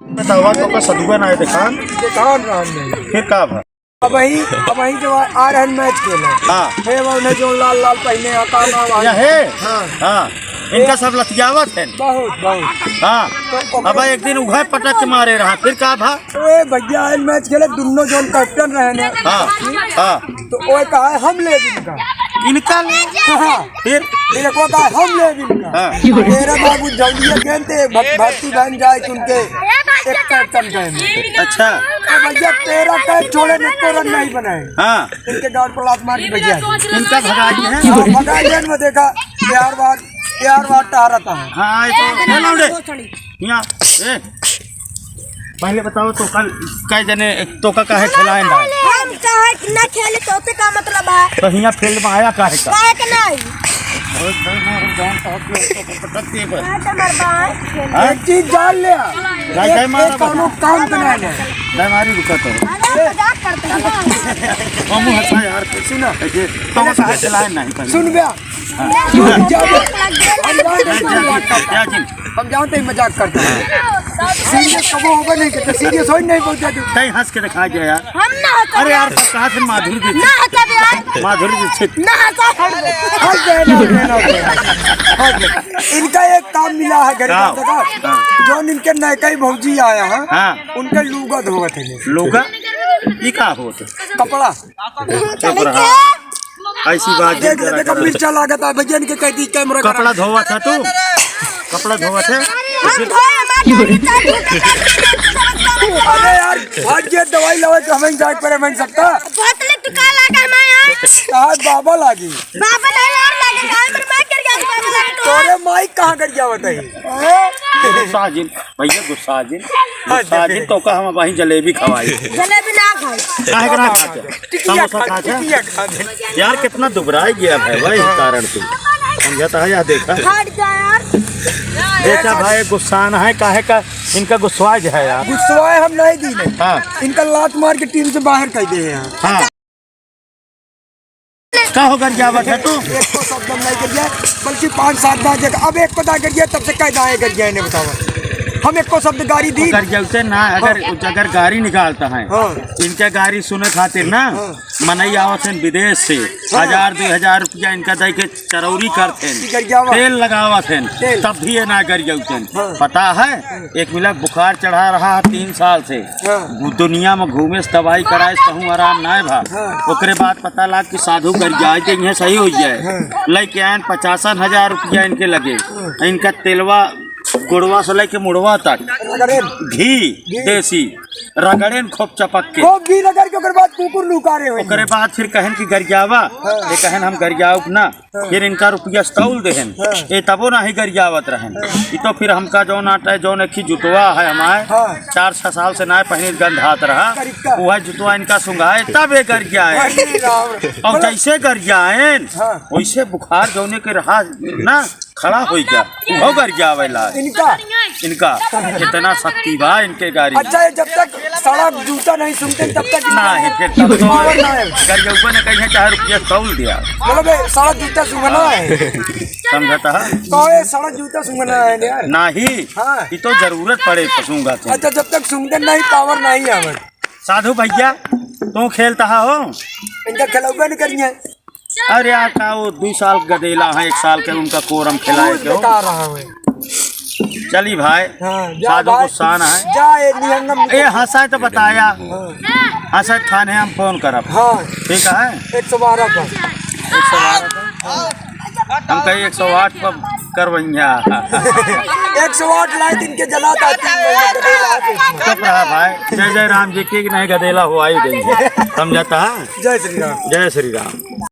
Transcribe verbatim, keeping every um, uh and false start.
बतावा, तोका सधुआ नाहीं देखान। देखान रहन नहीं। फिर का भा? अबहीं, अबहीं जो आ, आ रहन मैच खेले। हाँ। हे वो उन्हें जो लाल लाल पहिने हैं, का नाम है? या हे? हाँ। हाँ। इनका सब लतियावत हैं। बहुत, बहुत। हाँ। तो ओकर अब एक दिन उघाए पटक के मारे रहा, फिर का भा? ए भैया, आयल मैच खेले, दुन्नो जौन कैप्टन रहे ने। हाँ, हाँ। तो ओए कहा है, "हम ले इनका।" इनका ले? हाँ। फिर? फिर एको कहा है, "हम ले इनका।" हाँ। मेरे बाबू जौलिया गेंद थे, भक-, भक्ति बहन जाए कि उनके एक कैप्टन गए में। अच्छा। तो भैया, तेरह कैच छोड़े ने, एको रन नहीं बनाए। हाँ। इनके गाल पर लात मार के भैया। इनका भगा दिए हैं? हाँ, भगा दिए, मैं देखा, यार बात, यार बात टहरता है। हाँ, ये तो, ये लौंडे। यहाँ, ए, पहले बताओ तो कल कै जने तोका काहे खिलाए ना? हम काहे ना खेले तो ओते का मतलब है? तो हियाँ फील्ड में आया काहे का? काहे के नहीं? ओए, भाई, मैं जान तो हक ले, तो पटक दे बस। काहे के मरबा है? हाँ? एक चीज जान ले। जाए, एक, जाए मारा एक बस। कौनो काम के नहीं है। जाए मारी रुका तो। अरे, मजाक करते हैं। हम हंसा यार। सुना। देखिए, तो काहे खिलाए नहीं पहले? सुन बे। हाँ। हम जानते हैं मजाक करता है। हम जानते हैं मजाक करता है। सीरियस कबो होबे नहीं करता, सीरियस हो ही नहीं पहुंचा तू। कहीं हंस के दिखा दिया यार। हम ना हंसा अरे यार, सब कहा थे माधुरी दीक्षित। ना हंसा यार। माधुरी दीक्षित। ना हंसा। हंस दे, हंस दे, हंस दे। इनका एक काम मिला है गरीब का? का? हाँ। जो इनके नए कई भौजी आया है, हाँ। उनके लूगा धोवत है। लूगा? ई का होत? कपड़ा। चुप रहा। ऐसी बात देख, जिन करा देखो, करा। मिर्चा लागत है, भैया, इनके कह दी कैमरा कपड़ा करा। धोवत है तू? कपड़ा धोवत है? हम धोए, हमारे धोए, चाहे धोए, चाहे धोए। अरे यार, भाग गया, दवाई लावे तो हमें जाए पड़े, बन सकता। बोतल तो का लागा हमारे यार? कहाँ बाबा लागी? बाबा नहीं यार, लागे, गाय पर मार कर गया, बाबा लागे तो। तोरे माई कहाँ कर गया बताइए? साजिन। भैया गुस्सा जिन, हाँ, गुस्सा जिन, तो का हम वहीं जलेबी खवाई। जलेबी ना खाई। काहे के ना खाते? टिकिया समोसा खा, खाते? टिकिया खाते। यार, कितना दुबराई गया है भाई, इस कारण से। समझता है यार, देखा? हट जा यार। देखा भाई, गुस्सा ना है, काहे का इनका गुस्सा है यार। गुस्सा है, हम नहीं दी नहीं। हाँ। इनका लात मार के टीम से बाहर कर दे हैं। हाँ। का हो गरियावत है तू? एको शब्द हम नहीं गरिया, बल्कि पाँच सात बार जब अब एक पता गरिया, तब से कई दाएँ गरिया, इन्हें बतावा। हम एको शब्द गारी दी। गरियावते ना, अगर, हाँ। अगर गारी निकालता है, हाँ। इनके गारी सुने खातिर ना, हाँ। मनई आवत हैं विदेश से, हाँ। हजार, दो हजार रुपया इनका दे के चरौरी करत हैं। कि गरियावा। तेल लगावत हैं, तेल। तब भी ये ना गरियावते हैं। हाँ। पता है, हाँ। एक मिला बुखार चढ़ा रहा है तीन साल से। हाँ। दुनिया में घूमे से दवाई कराए से कहूँ आराम नाय भा। हाँ। ओकरे बाद पता लाग कि साधु गरियाए के इहाँ सही होइ जाए। हाँ। लइके आएन पचासन हजार रुपया इनके लगे। हाँ। इनका तेलवा गोड़वा से लइके मुड़वा तक। रगड़ेन। घी, घी। देसी। रगड़ेन खूब चपक के। खूब घी रगड़ के ओकरे बाद कुकुर लुकारे होई। ओकरे बाद फिर कहेन कि गरियावा। हाँ। ये कहेन हम गरियाउब ना। हाँ। फिर इनका रुपया तौल देहन। हाँ। ये तबो नाही गरियावत रहन। हाँ। ई तो फिर हमका जौन आटा है, जौन एक ही जुतवा है हमारे, हाँ। चार छह साल से नाय पहिने गंधात रहा। तरीका। वह जुतवा इनका सुंघाए, तब ये गरियाए। अरे राम। और मतलब जैसे गरियाएन, हाँ। वैसे बुखार जौने के रहा ना, खड़ा हो गया, हो गरियावेला। इनका? इनका। इतना शक्ति बा इनके गारी। अच्छा, ये जब तक सड़ा जूता नहीं सुनते, तब तक ना है, फिर तब तो पावर ना है। गरियउआ ने कहीं चाहे रुपया तौल दिया। मतलब, ये सड़ा जूता सुंघना है। समझता है? तो ये सड़ा जूता सुंघना है यार। नाही। हाँ। ये तो जरूरत पड़े तो सूंघा तो। अच्छा, जब तक सुनते नहीं, पावर नहीं आवे। साधु भैया, तू खेलता हो? इनका खिलौबे नहीं करिए। अरे यार, का वो दुई साल गदेला है, एक साल के उनका कोरम खिलाए के हो। बता रहा है। चली भाई, हाँ, जा साधु भाई। गुस्सा ना है। जा, ए, निहंगम ए, हंसा है तो बताया। हाँ। हंसा है थाने हम फोन करब। हाँ। ठीक है? एक सौ बारह पर। एक सौ बारह पर। हम कही एक सौ आठ पर करवैया। एक सौ आठ लाए दिन के जलाता तीन महीने गदेला है। चुप रहा भाई, जय जय राम जी की नहीं गदेला हुआ ही गई। समझता है? जय श्री राम। जय श्री राम।